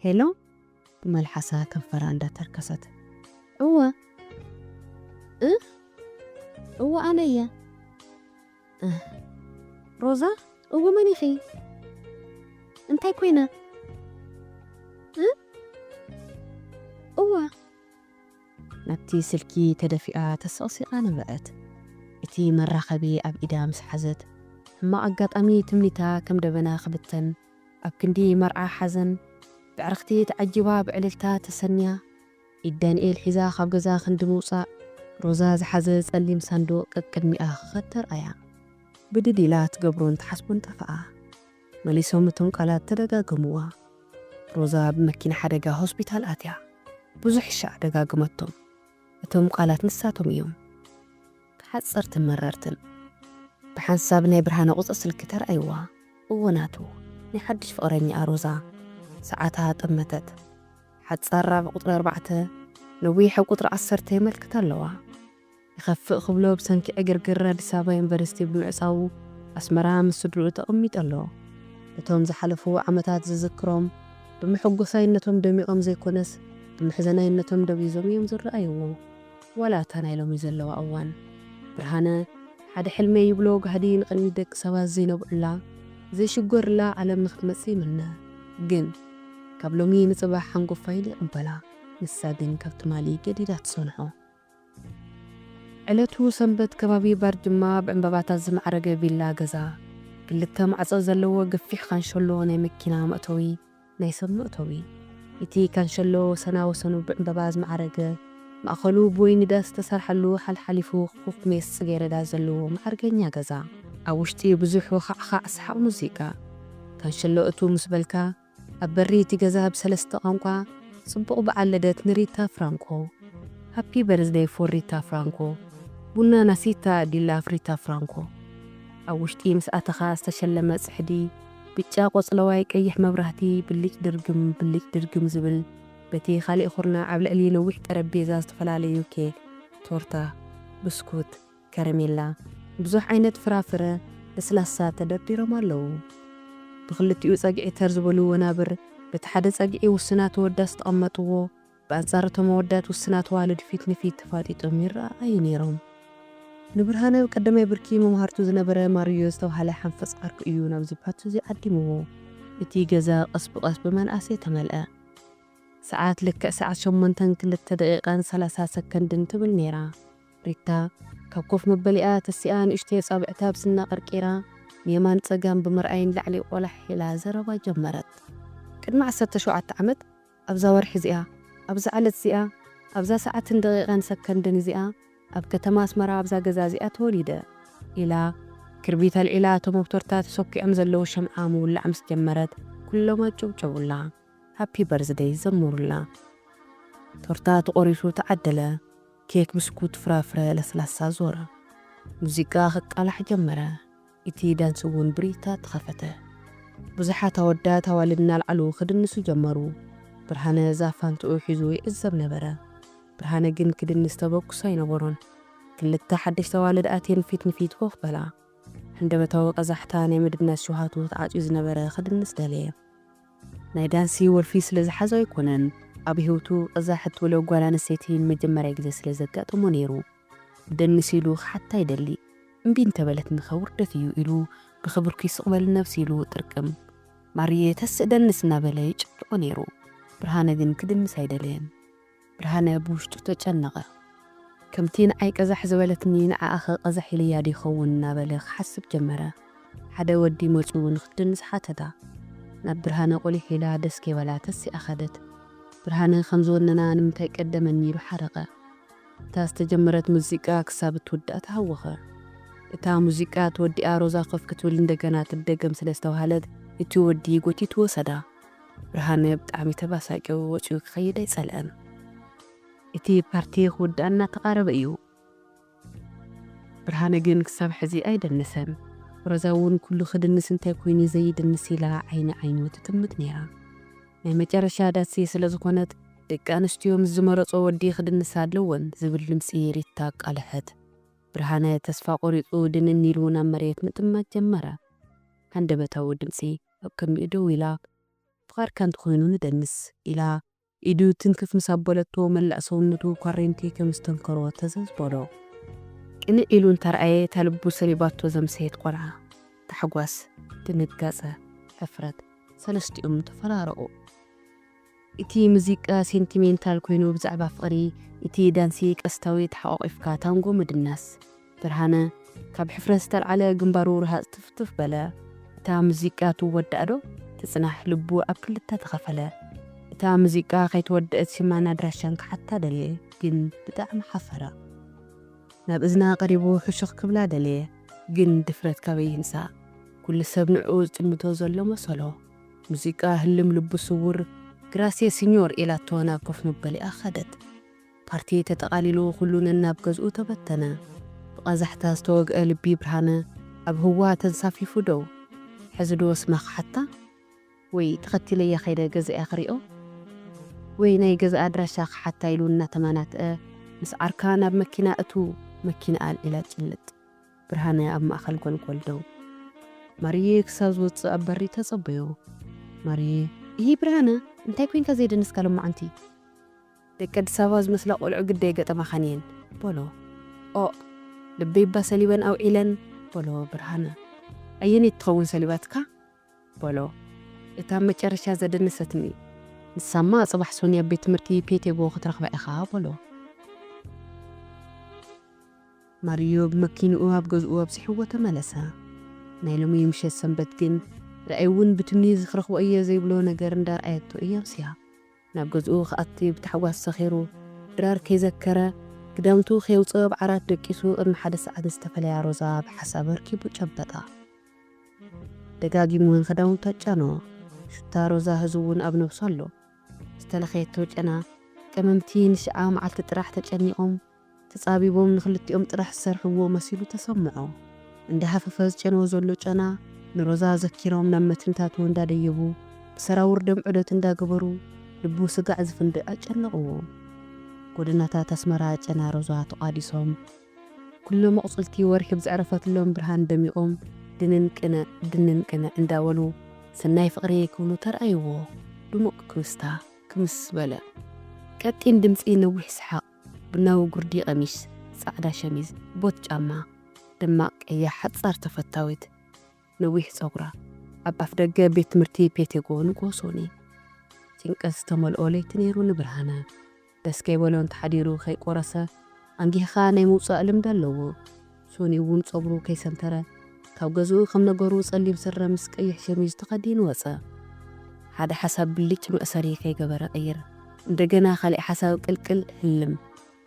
ሄሎ፣ ብመልሓሳ ከንፈራ እንዳተርከሰት። እወ። እ? እወ፣ ኣነ እየ። እ? ሮዛ? እወ፣ መን ኢኺ? እንታይ ኮይነ? እ? እወ። ናብቲ ስልኪ ተደፊኣ ተሰቕሲቓ ነብዐት። እቲ መራኸቢ ኣብ ኢዳ ምስ ሓዘት፣ ሕማቕ ኣጋጣሚ ትምኒታ ከም ደበና ክብተን፣ ኣብ ክንዲ መርዓ ሓዘን፣ ብዕርኽቲ ተዓጂባ ብዕልልታ ተሰንያ፣ ኢድ ዳንኤል ሒዛ ካብ ገዛ ክንዲ ምውጻእ፣ ሮዛ ዝሓዘ ጸሊም ሳንዱቕ ቀቅድሚኣ ክኸድ ተርኣያ። ብድድ ኢላ ትገብሮን ትሓስቦን ጠፍኣ። መሊሶም እቶም ቃላት ተደጋገምዋ። ሮዛ ብመኪና ሓደጋ ሆስፒታል ኣትያ። ብዙሕ ሻዕ ደጋግመቶም። እቶም ቃላት ንሳቶም እዮም። ሓጸርትን መረርትን። ብሓንሳብ ናይ ብርሃነ ቁጽሪ ስልኪ ተራእይዋ። እወ ናቱ፣ ናይ ሓድሽ ፍቕረኛኣ ሮዛ። ሰዓታ ጠመተት። ሓጻር ኣብ ቁጽሪ ኣርባዕተ፣ ነዊሕ ኣብ ቁጽሪ ዓሰርተ የመልክት ኣለዋ። ይኸፍእ ክብሎ ብሰንኪ ዕግርግር ኣዲስ ኣበባ ዩኒቨርሲቲ ብምዕጻዉ ኣስመራ ምስ ስድርኡ ተቐሚጡ ኣሎ። ነቶም ዝሓለፉ ዓመታት ዝዝክሮም ብምሕጎሳይነቶም ደሚቖም ዘይኮነስ፣ ብምሕዘናይነቶም ደብዚዞም እዮም ዝረኣይዎ። ዋላ እታ ናይ ሎሚ ዘለዋ እዋን። ብርሃነ ሓደ ሕልመይ ይብሎ ጋህዲ ንቕድሚት ደቂ ሰባት ዘይነብዑላ፣ ዘይሽጎርላ ዓለም ንኽትመጽእ ይምነ። ግን ካብ ሎሚ ንጽባሕ ሓንጎፋ ኢሉ ይቕበላ። ንሳ ግን ካብ ትማሊ ገዲዳ ትጸንሖ። ዕለቱ ሰንበት ከባቢ ባርጅማ ብዕምባባታት ዝማዕረገ ቪላ ገዛ። ክልተ ማዕጾ ዘለዎ ገፊሕ ካንሸሎ ናይ መኪና መእተዊ፣ ናይ ሰብ መእተዊ። እቲ ካንሸሎ ወሰና ወሰኑ ብዕምባባ ዝማዕረገ፣ ማእከሉ ብወይኒ ዳስ ዝተሰርሓሉ ሓልሓሊፉ ክፉፍ ሜስ ጽጌረዳ ዘለዎ መዓርገኛ ገዛ። ኣብ ውሽጢ ብዙሕ ወኻዕኻዕ ሰሓቕ ሙዚቃ። ካንሸሎ እቱ ምስ በልካ፣ ኣብ በሪ እቲ ገዛ ብሰለስተ ቋንቋ ጽቡቕ በዓል ልደት ንሪታ ፍራንኮ፣ ሃፒ በርዝደይ ፎር ሪታ ፍራንኮ፣ ቡና ናሲታ ዲላ ፍሪታ ፍራንኮ። ኣብ ውሽጢ ምስ ኣተኻ ዝተሸለመ ጽሕዲ፣ ብጫ ቆጽለዋይ ቀይሕ መብራህቲ ብልጭ ድርግም ብልጭ ድርግም ዝብል፣ በቲ ካልእ ኩርናዕ ኣብ ልዕሊ ነዊሕ ጠረጴዛ ዝተፈላለዩ ኬክ፣ ቶርታ፣ ብስኩት፣ ከረሜላ፣ ብዙሕ ዓይነት ፍራፍረ፣ ለስላሳ ተደርዲሮም ኣለዉ። ብኽልቲኡ ጸግዒ ተር ዝበሉ ወናብር፣ በቲ ሓደ ጸግዒ ውስናት ኣወዳት ዝተቐመጥዎ፣ ብኣንጻር እቶም ኣወዳት ውስናት ኣዋልድ ፊት ንፊት ተፋጢጦም ይረኣዩ ነይሮም። ንብርሃነ ኣብ ቀዳማይ ብርኪ መምሃርቱ ዝነበረ ማርዮ ዝተባህለ ሓንፈጽ ዓርኩ እዩ ናብዚ ፓርት እዚ ዓዲምዎ። እቲ ገዛ ቀስ ብቐስ ብመንኣሰይ ተመልአ። ሰዓት ልክዕ ሰዓት ሸሞንተን ክልተ ደቂቓን ሰላሳ ሰከንድን ትብል ነይራ። ሪታ ካብ ኮፍ መበሊኣ ተሲኣ ንእሽተይ ኣጻብዕታ ኣብ ስና ቀርቂራ ንየማን ጸጋም ብምርኣይ ንላዕሊ ቆላሕ ኢላ ዘረባ ጀመረት። ቅድሚ ዓሰርተ ሸውዓተ ዓመት ኣብዛ ወርሒ እዚኣ፣ ኣብዛ ዕለት እዚኣ፣ ኣብዛ ሰዓትን ደቂቓን ሰከንድን እዚኣ ኣብ ከተማ ኣስመራ ኣብዛ ገዛ እዚኣ ተወሊደ ኢላ ክርቢት ኣልዒላ እቶም ኣብ ቶርታ ተሰኪዖም ዘለዉ ሸምዓ ምውላዕ ምስ ጀመረት ኩሎም ኣጨብጨቡላ። ሃፒ በርዝደይ ዘምሩላ። ቶርታ ተቖሪሱ ተዓደለ። ኬክ፣ ብስኩት፣ ፍራፍረ፣ ለስላሳ ዞረ። ሙዚቃ ክቃላሕ ጀመረ። እቲ ዳንስ እውን ብሪታ ተኸፈተ። ብዙሓት ኣወዳት ኣዋልድ እናልዓሉ ክድንሱ ጀመሩ። ብርሃነ ዛፋንትኡ ሒዙ ይዕዘብ ነበረ። ብርሃነ ግን ክድንስ ተበግሶ ኣይነበሮን። ክልተ ሓደሽቲ ኣዋልድ ኣትየን ፊት ንፊት ኮፍ በላ። ሃንደበታዊ ቀዛሕታ ናይ ምድናስ ሽውሃቱ ተዓጽዩ ዝነበረ ክድንስ ደለየ። ናይ ዳንሲ ወልፊ ስለ ዝሓዞ ኣይኮነን፣ ኣብ ህይወቱ ቀዛሕት ትብሎ ጓል ኣንስተይቲ ንመጀመርያ ግዜ ስለ ዘጋጠሞ ነይሩ። ደንስ ኢሉ ክሓታ ይደሊ። እምቢ እንተበለትኒ ከ ውርደት እዩ ኢሉ ብኽብርኪ ስቕ በሊ ነብሲ ኢሉ ጥርቅም። ማርየ ተስእ ደንስ እናበለ ይጭፍልቖ ነይሩ። ብርሃነ ግን ክድንስ ኣይደለየን። ብርሃነ ብውሽጡ ተጨነቐ። ከምቲ ንዓይ ቀዛሕ ዝበለትኒ ንዓኣኸ ቀዛሕ ኢለያ ዶ ይኸውን እናበለ ክሓስብ ጀመረ። ሓደ ወዲ መጺኡ ንኽትድንስ ሓተታ። ናብ ብርሃነ ቆሊሕ ኢላ ደስ ከይበላ ተሲኣ ኸደት። ብርሃነ ከም ዝወነና ንምንታይ ቀደመኒ ኢሉ ሓረቐ። እታ ዝተጀመረት ሙዚቃ ክሳብ እትውዳእ ተሃወኸ። እታ ሙዚቃ ተወዲኣ ሮዛ ኮፍ ክትብል እንደገና ትደገም ስለ ዝተባህለት እቲ ወዲ ጎቲቱ ወሰዳ። ብርሃነ ብጣዕሚ ተባሳቂው ወጺኡ ክኸይድ ኣይጸልአን። እቲ ፓርቲ ክውዳእ እናተቓረበ እዩ። ብርሃነ ግን ክሳብ ሕዚ ኣይደነሰን። ሮዛ እውን ኩሉ ክድንስ እንታይ ኮይኑ ዘይድንስ ኢላ ዓይኒ ዓይኑ ትጥምት ነይራ። ናይ መጨረሻ ዳንሲ ስለ ዝኾነት ደቂ ኣንስትዮ ምስ ዝመረጾ ወዲ ክድንሳ ኣለወን ዝብል ድምጺ ሪታ ኣቃልሐት። ብርሃነ ተስፋ ቆሪጹ ድንን ኢሉ ናብ መሬት ምጥማት ጀመረ። ሃንደበታዊ ድምጺ ኣብ ቅድሚኡ ደው ኢላ ፍቓድካ እንተኾይኑ ንደንስ፣ ኢላ ኢዱ ትንክፍ ምስ ኣበለቶ፣ መላእ ሰውነቱ ኳሬንቲ ከም ዝተንከሮ ተዘዝ በሎ። ቅንዕ ኢሉ እንተርኣየ፣ እታ ልቡ ሰሊባቶ ዘምሰየት ቆልዓ፣ ታሕጓስ፣ ድንጋጸ፣ ሕፍረት፣ ሰለስቲኦም ተፈራረቑ። እቲ ሙዚቃ ሴንቲሜንታል ኮይኑ ብዛዕባ ፍቕሪ፣ እቲ ዳንሲ ቀስታዊ ተሓቋቒፍካ ታንጎ ምድናስ። ብርሃነ ካብ ሕፍረት ዝተልዓለ ግንባሩ ርሃጽ ትፍትፍ በለ። እታ ሙዚቃ ትወዳእ ዶ ትጽናሕ ልቡ ኣብ ክልተ ተኸፈለ። እታ ሙዚቃ ከይተወደአት ሽማን ኣድራሻን ክሓታ ደልየ፣ ግን ብጣዕሚ ሓፈረ። ናብ እዝና ቀሪቡ ሕሹኽ ክብላ ደልየ፣ ግን ድፍረት ካበይ ይምጻእ? ኩሉ ሰብ ንዕኡ ዝጥምቶ ዘሎ መሰሎ። ሙዚቃ ህልም ልቡ ስውር፣ ግራሲየ ሲኞር ኢላቶ ናብ ኮፍ መበሊኣ ኸደት። ፓርቲ ተጠቓሊሉ ኩሉ ነናብ ገዝኡ ተበተነ። ብቐዛሕታ ዝተወግአ ልቢ ብርሃነ ኣብ ህዋ ተንሳፊፉ ደው። ሕዚ ዶ ስማ ክሓታ? ወይ ተኸቲለያ ከይደ ገዛኣ ክሪኦ? ወይ ናይ ገዛ ኣድራሻ ክሓታ ኢሉ እናተመናትአ ምስ ዓርካ ናብ መኪና እቱ፣ መኪና ኣልዒላ ጭልጥ። ብርሃነ ኣብ ማእኸል ጎልጎል ደው። ማርየ ክሳብ ዝወጽእ ኣብ በሪ ተጸበዮ። ማርየ፣ እሂ ብርሃነ፣ እንታይ ኮይንካ ዘይደነስካ ሎማዓንቲ? ደቂ ኣዲስ ኣበባ ዝመስላ ቆልዑ ግዳ ኣይገጠማኻን እየን፣ በሎ። ኦ፣ ልበይ እባ ሰሊበን ኣውዒለን፣ በሎ ብርሃነ። ኣየነይቲ ትኸውን ሰሊባትካ? በሎ። እታ ኣብ መጨረሻ ዘደነሰትኒ። ንሳማ ጽባሕ ሶኒ ኣብ ቤት ትምህርቲ ፔቴጎ ክትረኽባ ኢኻ፣ በሎ። ማርዮ ብመኪንኡ ኣብ ገዝኡ ኣብጺሕዎ ተመለሰ። ናይ ሎሚ ምሸት ሰንበት ግን፣ ርኣይ እውን ብትምኒት ክረኽቦ እየ ዘይብሎ ነገር እንዳርኣየቶ እየ ኣምስያ። ናብ ገዝኡ ክኣቲ ብታሕጓስ ሰኺሩ፣ ድራር ከይዘከረ፣ ክዳውንቱ ከየውጽኦ ኣብ ዓራት ደቂሱ ቅድሚ ሓደ ሰዓት ዝተፈለያ ሮዛ ብሓሳብ ኣርኪቡ ጨበጣ። ደጋጊሙ እውን ክዳውንቱ ኣጫነዎ። ሽታ ሮዛ ህዚ እውን ኣብ ነብሱ ኣሎ። ዝተለኸየቶ ጨና፣ ቀመምቲ ንሽዓ መዓልቲ ጥራሕ ተጨኒቖም፣ ተጻቢቦም ንኽልቲኦም ጥራሕ ዝሰርሕዎ መሲሉ ተሰምዖ። እንዳሃፈፈ ዝጨንዎ ዘሎ ጨና ንሮዛ ዘኪሮም ናብ መትንታቱ እንዳደየቡ፣ ብሰራውር ደም ዑደት እንዳገበሩ፣ ልቡ ስጋዕ ዝፍንድእ ኣጨነቕዎ። ጎደናታት ኣስመራ ጨና ሮዛ ተቋዲሶም፣ ኩሎም ኣቑጽልቲ ወርሒ ብዘዕረፈትሎም ብርሃን ደሚቖም፣ ድንን ቅንዕ፣ ድንን ቅንዕ እንዳበሉ፣ ሰናይ ፍቕሪ ክብሉ ተራእይዎ። ድሙቕ ክምስታ ክምስ በለ። ቀጢን ድምጺ፣ ነዊሕ ሰሓቕ፣ ቡናዊ ጉርዲ ቀሚሽ፣ ጻዕዳ ሸሚዝ፣ ቦት ጫማ፣ ደማቕ ቀያሕ ሓጻር ተፈታዊት፣ ነዊሕ ጸጉራ። ኣብ ኣፍደገ ቤት ትምህርቲ ፔቴጎ ንግሆ ሶኒ። ጭንቀት ዝተመልኦ ለይቲ ነይሩ ንብርሃነ። ደስ ከይበሎ እንተሓዲሩ ከይቆረሰ፣ ኣንጊህኻ ናይ ምውጻእ ልምዲ ኣለዎ። ሶኒ እውን ጸጉሩ ከይሰንተረ፣ ካብ ገዝኡ ከም ነገሩ ጸሊም ስረ ምስ ቀይሕ ሸሚዝ ተኸዲኑ ወጸ። ሓደ ሓሳብ ብልጭ መእሰሪ ከይገበረ ቀይር። እንደገና ካሊእ ሓሳብ ቅልቅል ህልም።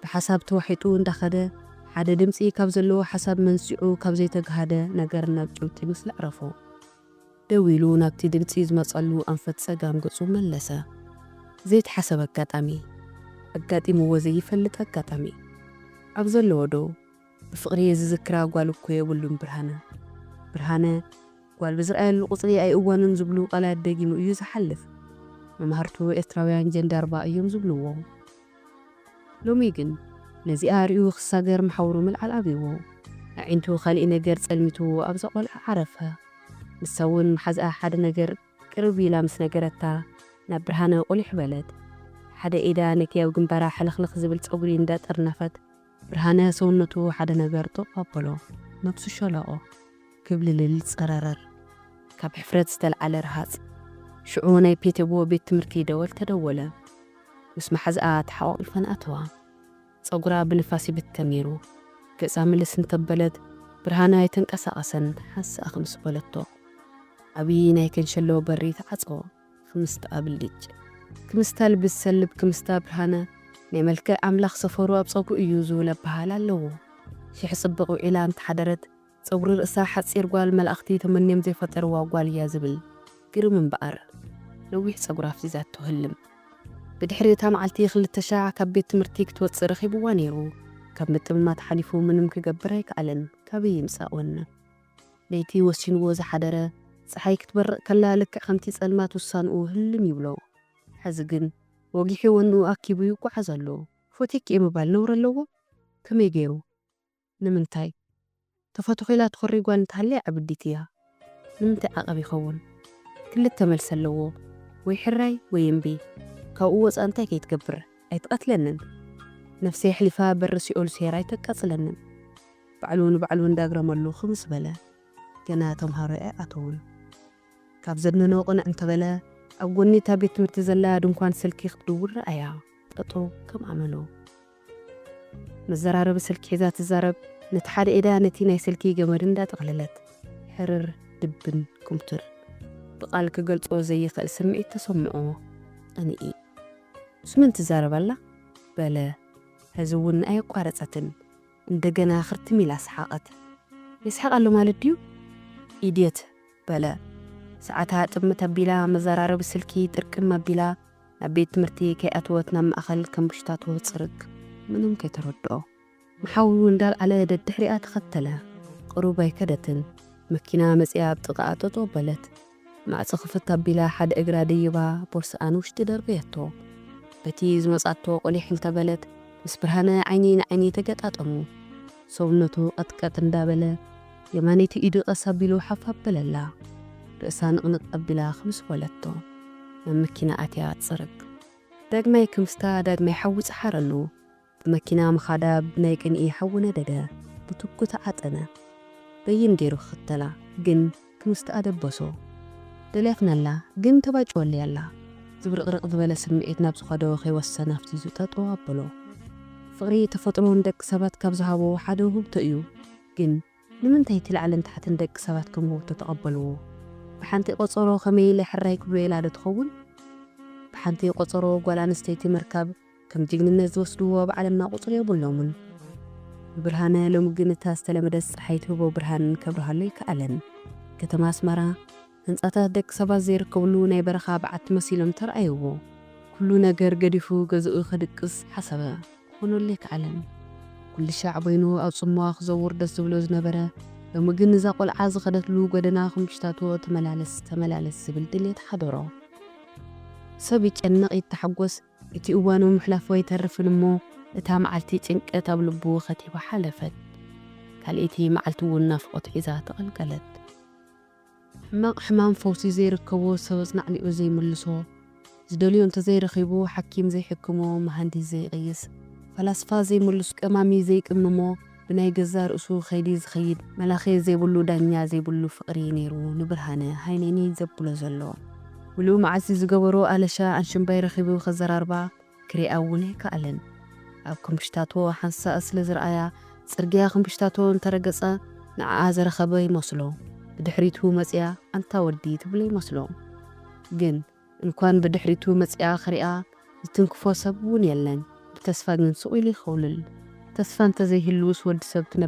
ብሓሳብ ተዋሒጡ እንዳኸደ፣ ሓደ ድምጺ ካብ ዘለዎ ሓሳብ መንሲዑ ካብ ዘይተጋሃደ ነገር ናብ ጭብጢ ምስ ለዕረፎ። ደው ኢሉ ናብቲ ድምጺ ዝመጸሉ ኣንፈት ጸጋም ገጹ መለሰ። ዘይተሓሰበ ኣጋጣሚ። ኣጋጢምዎ ዘይፈልጥ ኣጋጣሚ። ኣብ ዘለዎ ዶ ብፍቕሪ ዝዝክራ ጓል እኮ የብሉን ብርሃነ። ብርሃነ፣ ጓል ብዝረኣየሉ ቁጽሪ ኣይእወንን ዝብሉ ቃላት ደጊሙ እዩ ዝሓልፍ። መማህርቱ ኤርትራውያን ጀንዳርባ እዮም ዝብልዎ። ሎሚ ግን ነዚኣ ርእዩ ክሳገር መሓውሩ ምልዓል ኣብይዎ። ኣዒንቱ ካሊእ ነገር ጸልሚትዎ ኣብዛ ቆልዓ ዓረፈ። ንሳ እውን መሓዝኣ ሓደ ነገር ቅርብ ኢላ ምስ ነገረታ፣ ናብ ብርሃነ ቁሊሕ በለት። ሓደ ኢዳ ነቲ ኣብ ግንባራ ሕልኽልኽ ዝብል ጸጉሪ እንዳጠርነፈት፣ ብርሃነ ሰውነቱ ሓደ ነገር ጡቕ ኣበሎ። ነብሱ ሸለቖ። ክብልልል ጸረረር። ካብ ሕፍረት ዝተልዓለ ረሃጽ። ሽዑ ናይ ፔቴቦ ቤት ትምህርቲ ደወል ተደወለ። ምስ መሓዝኣ ተሓቋቒፈን ኣተዋ። ጸጉራ ብንፋስ ይብተን ነይሩ። ገጻ ምልስ እንተበለት፣ ብርሃነ ኣይተንቀሳቐሰን፣ ሓንሳእ ክምስ በለቶ። ዓብዪ ናይ ከንሸሎ በሪ ተዓጸወ። ክምስታ ብልጭ። ክምስታ ልቢ ዝሰልብ ክምስታ ብርሃነ፣ ናይ መልክዕ ኣምላኽ ሰፈሩ ኣብ ጸጉሩ እዩ ዝብል ኣበሃህላ ኣለዎ። ሽሕ ጽብቕ ውዒላ እንተሓደረት፣ ጸጉሪ ርእሳ ሓጺር ጓል መላእኽቲ ተመንዮም ዘይፈጠርዋ ጓል እያ ዝብል ግርም እምበኣር። ነዊሕ ጸጉራ ኣፍዚዛቶ ህልም። ብድሕሪ እታ መዓልቲ ክልተ ሻዕ ካብ ቤት ትምህርቲ ክትወጽእ ረኺብዋ ነይሩ። ካብ ምጥምማት ሓሊፉ ምንም ክገብር ኣይከኣለን። ካበይ ይምጻእ ወነ? ለይቲ ወሲንዎ ዝሓደረ፣ ጸሓይ ክትበርቕ ከላ ልክዕ ከምቲ ጸልማት ውሳንኡ ህልም ይብሎ። ሕዚ ግን ወጊሑ ወንኡ ኣኪቡ ይጓዓዝ ኣሎ። ፈትየኪ እየ ምባል ነውሪ ኣለዎ? ከመይ ገይሩ? ንምንታይ? ተፈተኺላ ትኾሪ ጓል እንተሃልያ ዕብዲት እያ። ንምንታይ ዓቐብ ይኸውን? ክልተ መልሲ ኣለዎ። ወይ ሕራይ ወይ እምቢ። ካብኡ ወፃ እንታይ ከይትገብር ኣይትቐትለንን። ነፍሰይ ኣሕሊፋ በሪ ሲኦል ሴራ ኣይተቃፅለንን። ባዕሉ ንባዕሉ እንዳግረመሉ ክምስ በለ። ገና ተምሃሮ ኣይኣተውን። ካብ ዘድነኖ ቅንዕ እንተበለ፣ ኣብ ጎኒ እታ ቤት ትምህርቲ ዘላ ድንኳን ስልኪ ክትድውል ረኣያ። ጠጠው ከም ኣመሉ። መዘራረቢ ስልኪ ሒዛ ትዛረብ፣ ነቲ ሓደ ኢዳ ነቲ ናይ ስልኪ ገመድ እንዳጠቕለለት። ሕርር ድብን ኩምትር። ብቓል ክገልጾ ዘይኽእል ስምዒት ተሰምዖ። ቀንኢ። ምስ መን ትዛረብ ኣላ? በለ። ሕዚ እውን ኣየቋረጸትን። እንደገና ክርትም ኢላ ሰሓቐት። ይስሕቕ ኣሎ ማለት ድዩ? ኢድየት በለ። ሰዓታ ጥምት ኣቢላ መዘራረቢ ስልኪ ጥርቅም ኣቢላ ናብ ቤት ትምህርቲ ከይኣተወት ናብ ማእኸል ከምብሽታቶ ጽርግ። ምንም ከይተረድኦ። መሓውሩ እንዳልዓለ ደድሕሪኣ ተኸተለ። ቅሩብ ኣይከደትን። መኪና መጺኣ ኣብ ጥቓኣ ጠጠው በለት። ማዕጾ ክፍት ኣቢላ ሓደ እግራ ደይባ ቦርስኣ ንውሽጢ ደርበየቶ። በቲ ዝመጻቶ ቆሊሕ እንተበለት ምስ ብርሃነ ዓይኒ ንዓይኒ ተገጣጠሙ። ሰውነቱ ቀጥቀጥ እንዳበለ የማነይቲ ኢዱ ቀስ ኣቢሉ ሓፍ ኣበለላ። ርእሳ ንቕንቕ ኣቢላ ክምስ በለቶ። ናብ መኪና ኣትያ ጽርግ። ዳግማይ ክምስታ ዳግማይ ሓዊ ጸሓረሉ። ብመኪና ምኻዳ ብናይ ቅንኢ ሓዊ ነደደ። ብትኩ ተዓጠነ። በይን ገይሩ ክኽተላ ግን ክምስታ ኣደበሶ። ደልያትናላ ግን ተባጭወለይ ኣላ። ዝብርቕርቕ ዝበለ ስምዒት ናብ ዝኸዶ ከይወሰነ ኣፍዚዙ ጠጠው ኣበሎ። ፍቕሪ ተፈጥሮ ንደቂ ሰባት ካብ ዝሃቦ ሓደ ውህብቶ እዩ። ግን ንምንታይ እቲ ላዕልን ታሕትን ደቂ ሰባት ከም ውህብቶ ተቐበልዎ? ብሓንቲ ቆጸሮ ከመይ ኢለ ሕራይ ክብሎ ኢላ ዶ ትኸውን? ብሓንቲ ቆጸሮ ጓል ኣንስተይቲ ምርካብ ከም ጅግንነት ዝወስድዎ ኣብ ዓለምና ቁጽሪ የብሎምን። ብብርሃነ ሎሚ ግን እታ ዝተለመደት ጸሓይ ትህቦ ብርሃን ከብርሃሉ ኣይከኣለን። ከተማ ኣስመራ ህንጻታት ደቂ ሰባት ዘይርከብሉ ናይ በረኻ በዓቲ መሲሎም ተራእይዎ። ኩሉ ነገር ገዲፉ ገዝኡ ከድቅስ ሓሰበ። ክኾነሉ ኣይከኣለን። ኩሉ ሻዕ በይኑ ኣብ ጽምዋ ክዘውር ደስ ዝብሎ ዝነበረ፣ ሎሚ ግን እዛ ቆልዓ ዝኸደትሉ ጎደና ክምሽታቶ ተመላለስ ተመላለስ ዝብል ድሌት ሓደሮ። ሰብ ይጨነቕ ይተሓጎስ፣ እቲ እዋኑ ምሕላፉ ኣይተርፍን እሞ፣ እታ መዓልቲ ጭንቀት ኣብ ልቡ ከቲባ ሓለፈት። ካልኣይቲ መዓልቲ እውን ናፍቖት ሒዛ ተቐልቀለት። ሕማቕ ሕማም ፈውሲ ዘይርከቦ፣ ሰብ ኣጽናዕኒዑ ዘይምልሶ፣ ዝደልዮ እንተዘይረኺቡ ሓኪም ዘይሕክሞ፣ መሃንዲስ ዘይቕይስ፣ ፈላስፋ ዘይምልሱ፣ ቀማሚ ዘይቅምሞ፣ ብናይ ገዛ ርእሱ ኸይዲ ዝኸይድ፣ መላኺ ዘይብሉ፣ ዳኛ ዘይብሉ ፍቕሪ ነይሩ ንብርሃነ ሃይነኒ ዘብሎ ዘሎ። ምሉእ መዓልቲ ዝገበሮ ኣለሻ ኣንሽምባይ ረኺቡ ከዘራርባ ክሪኣ እውን ኣይከኣለን። ኣብ ክምሽታቶ ሓንሳእ ስለ ዝረኣያ፣ ጽርግያ ክምሽታቶ እንተረገጸ ንዓኣ ዝረኸበ ይመስሎ። ብድሕሪቱ መጽያ ኣንታ ወዲ ትብሎ ይመስሎ። ግን እንኳን ብድሕሪቱ መጽያ ክሪኣ ዝትንክፎ ሰብ እውን የለን። ብተስፋ ግን ስቕ ኢሉ ይኸውልል። ተስፋ እንተዘይህልውስ ወዲ ሰብ